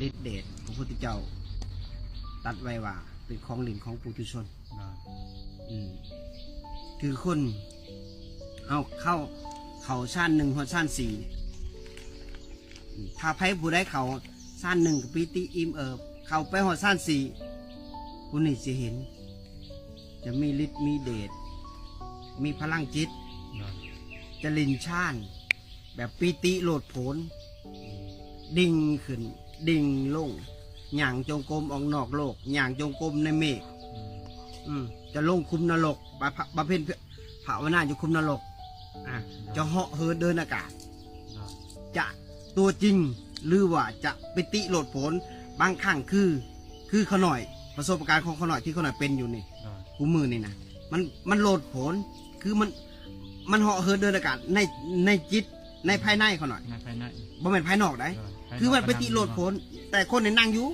ລິດເດດ ພະພຸດທະເຈົ້າຕັດໄວ້ວ່າເປັນຂອງຫຼິ້ນຂອງປຸຖຸຊົນ. ອືມ ຄືຄົນເຮົາເຂົ້າ ເຂົ້າຊານໜຶ່ງຮອດຊານສີ່ນີ້ ອືມ ຖ້າໃຜຜູ້ໃດເຂົ້າຊານໜຶ່ງກໍປີຕິອີ່ມເອີບ ເຂົ້າໄປຮອດຊານສີ່ ຜູ້ນີ້ຈະເຫັນ ຈະມີລິດມີເດດ ມີພະລັງຈິດ ຈະຫຼິ້ນຊານ ແບບປີຕິໂລດໂຜນ ອືມ ດິ່ງຂຶ້ນ ດິ່ງລົງ ຍ່າງຈົງກົມອອກນອກໂລກ ຍ່າງຈົງກົມໃນເມກ ອືມ ອືມ ຈະລົງຂຸມນະລົກ ບຳ ບຳເພັນພາວະນາຢູ່ຂຸມນະລົກ ອາ ຈະເຫາະເຫີນເດີນອາກາດ ຈະຕົວຈິງ ຫຼືວ່າຈະປີຕິໂລດໂຜນ ບາງຄັ້ງຄື ຄືຂ້ານ້ອຍ ປະສົບການຂອງຂ້ານ້ອຍທີ່ຂ້ານ້ອຍເປັນຢູ່ນີ້ ຄູ່ມື້ນີ້ນະ ມັນ ມັນໂລດໂຜນ ຄືມັນ ມັນເຫາະເຫີນເດີນອາກາດໃນ ໃນຈິດ ໃນພາຍໃນຂອງນ້ອຍ ໃນພາຍໃນ ບໍ່ແມ່ນພາຍນອກໃດ໋ ເອີ ພາຍນອກ ຄືມັນໄປຕິໂລດໂຜນ ແຕ່ຄົນນີ້ນັ່ງຢູ່